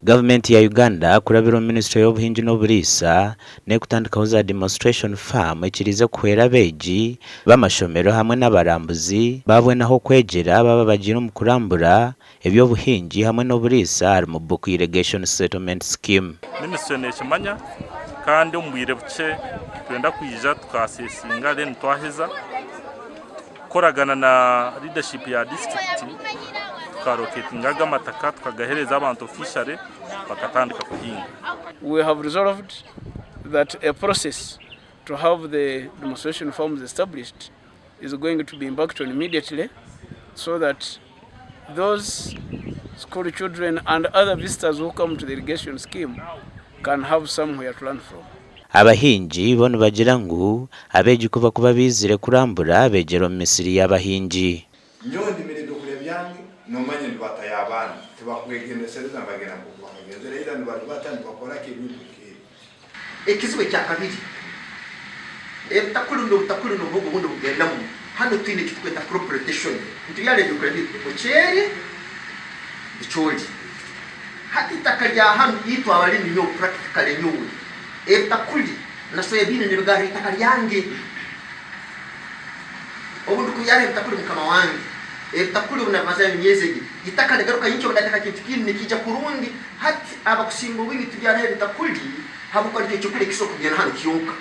Gavumenti ya Uganda kurabira omu minisitule y'obuhingi n'oburiisa n'ekutandikaho za demonstration farm ekiriize kuhwera abeegi b'amashomero hamwe n'abarambuzi baabwena ah'okwegyera baaba bagiire omu kurambura eby'obuhingi hamwe n'oburiisa ahari Mubuku Irrigation Settlement Scheme. Minisitule nekimanya kandi omu bwire bukye nitwenda kwija tukasesinga then twaheza kukoragana na leadership ya disiturikiti tukaroketinga aga amataka tukagahereza abantu officially bakatandika kuhinga. We have resolved that a process to have the demonstration farms established is going to be embarked on immediately so that those school children and other visitors who come to the irrigation scheme can have somewhere to learn from. Abahingi bo nibagira ngu abeegi ku bakuba baizire kurambura beegyera omu misiri y'abahingi. Nyowe ndimire ebyokurya byange, nomanya endibata y'abaana tibakwegendesereza nibagenda nk'oku bakagenzere ira nibaribata nibakora ki ebintu nk'ebi. Ekizibu ekyakabiri, ebitakuri n'obutakuri n'obuhogo obundi bugendamu, hanu twine ekitukweta crop rotation, nitubyara ebyokurya byaitu omuceeri, ecoori. Hati itaka rya hanu itwe abalimi nyowe practically nyowe ebitakuri na soya bean nibigarra itaka ryange. Obu ndikubyara ebitakuri mukama wange, ebitakuri obu nabimazire emyezi ebiri, itaka rigaruka nyinkya obu nateka kintu kindi nikiija kurungi. Hati abakusinga obwingi tubyaraho ebitakuri habwokuba nikyo kyokurya ekisobora kugenda hanu kyonka.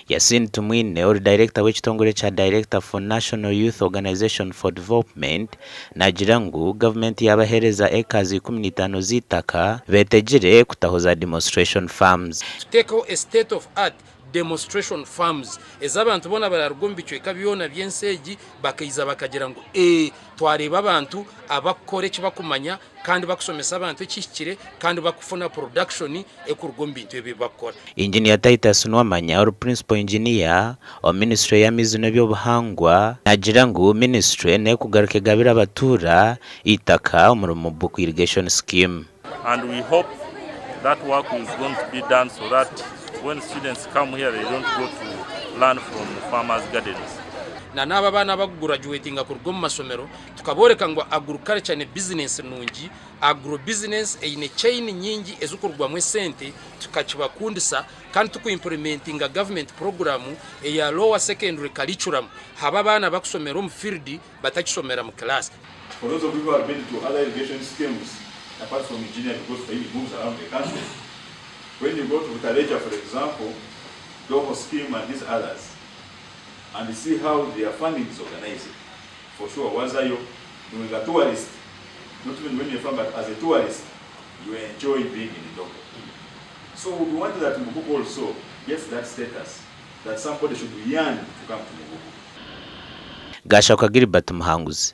Yasin Tumwine ori dayirekita w'ekitongore kya Director for National Youth Organization for Development naagira ngu gavumenti yaabaheereza ekazi 15 z'eitaka betegire kutaho za demonstration farms. Tuteekeho a state of art demonstration farms ezi abantu boona bararuga omu bicweka byona by'ensi egi bakaija bakagira ngu ee twareeba abantu abakukora eki bakumanya kandi bakushomesa abantu ekihikire kandi bakufuna production ekuruga omu bintu ebi ebibakukora. Engineer Titus Nuwamanya ori Principal Engineer omu minisiture y'amaizi n'eby'obuhangwa naagira ngu minisiture n'ekugaruka egabire abatuura eitaka omuri Mubuku Irrigation Scheme. And we hope that work is going to be done so that when students come here they don't go to learn from farmers gardens. Na n'abo abaana abakugurajuwetinga kuruga omu mashomero tukabooreka ngu agriculture ni bizinesi nungi, agro business eine chain nyingi ezikurugwamu esente tukakibakundisa kandi tukuimplementinga government program eya lower secondary curriculum habe abaana abakushomera omu field batakishomera mu class. For those of you who have been to other irrigation schemes apart from Engineer because Fahimi moves around the country, when you go to Butaleja for example, Doho scheme and these others and see how their funding is organized, for sure wazayo iwe nga tourist, not even when you're a farmer but as a tourist, you enjoy being in Doho. So we want that Muguku also gets that status that somebody should yearn to come to Muguku. Gashakwa Gilbert Muhanguzi.